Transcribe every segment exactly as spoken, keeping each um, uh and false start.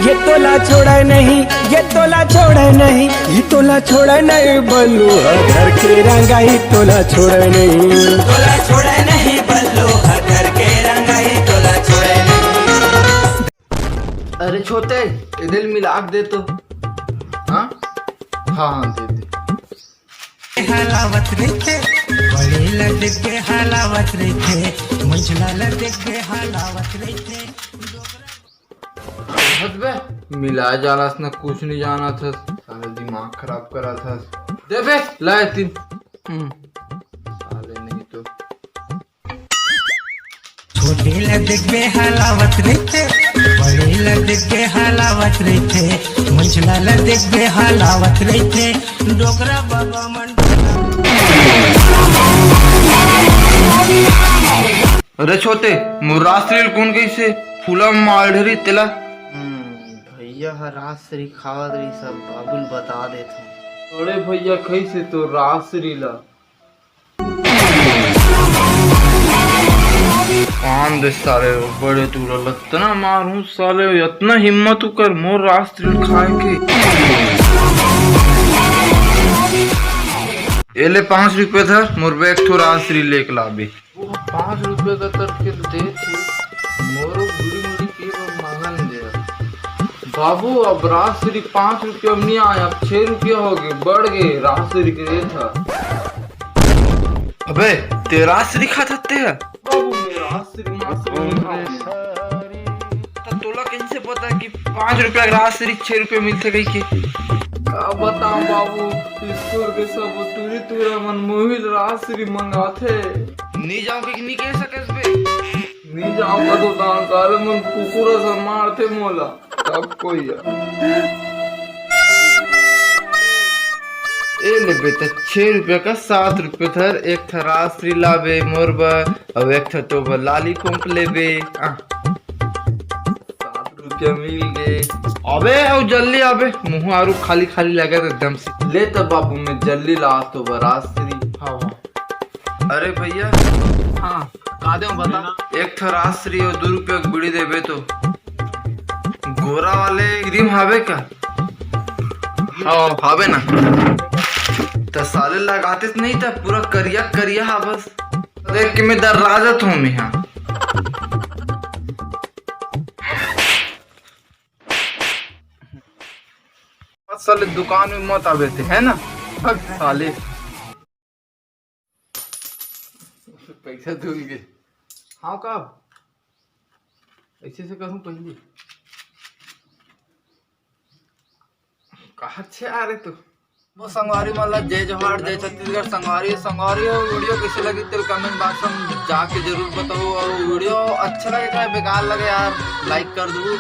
ये तोला छोड़े नहीं, ये तोला छोड़े नहीं, ये तोला छोड़े नहीं, बल्लू ह घर के रंगा, ये तोला छोड़े नहीं। तोला छोड़े नहीं, बल्लू ह घर के रंगा, ये तोला छोड़े नहीं। अरे छोटे, एदे ल मिला के दे तो। हाँ हाँ हाँ, दे दे। हलावत रहिथे, बड़े ल देख के हलावत रहिथे, मंझला ल देख के हलावत रहिथे। हद बे, मिला जानस न, कुछ नहीं जानत हस, साले दिमाग खराब करत हस। दे बे, लाए तीन। हम्म। साले नहीं तो। छोटे ल देख के हलावत रहिथे, बड़े ल देख के हलावत रहिथे, मंझला ल देख के हलावत रहिथे, डोकरा बाबा मन। अरे छोटे, मोर रासरी ल कोन कइसे फूला मार डरी तेला? हम्म, भैया ह रासरी खावत रही, सब बाबू ल बता देत हूँ। अरे भैया, कइसे तो रासरी ला? कान दे साले, बड़े तोला लतना मारहूँ साले, इतना हिम्मत उकर मोर रासरी ल खाए के। ए ले पाँच रुपया धर, मोर बर एक ठो रासरी लेके लाबे। वो पाँच रुपया का तरफ के दे थे, मोरो बुढ़ी मुड़ी के वो मांगन दे। बाबू, अब रासरी पाँच रुपया में नहीं आया, अब छह रुपया हो गए, बढ़ गए रासरी के रेट ह। अबे, ते रासरी खाता ते ह? बाबू, मैं रासरी मासरी नहीं खाऊं। तो तोला कैसे पता कि पाँच रुपया के रासरी छह रुपया मिलथे कही के? का बताऊं बाबू, स्कूल के सब टूरी टूरा मन मोहिल रासरी मंगाथे। नहीं जाओ कि नहीं कह सकस बे? नहीं जाओ का तो दान साले मन कुकुर सा मारथे मोला। तब कोई यार। ए ले बेटा, छह रुपया का सात रुपया धर, एक ठा रासरी लाबे मोर बर, अउ एक ठा तो बर लालीपॉप लेबे। आ। सात रुपया मिल गए। अबे, अउ जल्दी आबे, मुंह आरू खाली खाली लगे एकदम से। ले तो बाबू, मैं जल्दी ला तो बर रासरी। हाँ, हाँ। अरे भैया। हाँ, का देव बता? एक ठो रासरी अउ दू रुपया के बीड़ी देबे तो। गोरा वाले क्रीम हावे का? हाँ, हावे ना। त साले लगाते नहीं था, पूरा करिया करिया हा बस। देख के मैं दर्राजत हूँ मैं यहाँ। साले दुकान में मत आवे थे, है ना? हट साले। पैसा धुल गए। हाँ का? ऐसे से करूँ पहले। कहाँ छे आ रहे तू? वो संगवारी मन ला जय जोहार, जय छत्तीसगढ़। संगवारी, संगवारी हो, वीडियो कैसे लगी तेल कमेंट बॉक्स में जाके जरूर बताओ। और वीडियो अच्छा लगे चाहे बेकार लगे यार, लाइक कर दो।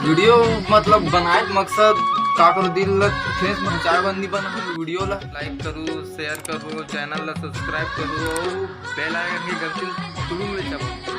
वीडियो मतलब बनाए के मकसद का करो, दिल ला ठेस पहुँचाए बर नहीं बना है। वीडियो ला लाइक करो, शेयर करो, चैनल ला सब्सक्राइब करो और बेल आइकन के घंटी तुरंत ले चलो।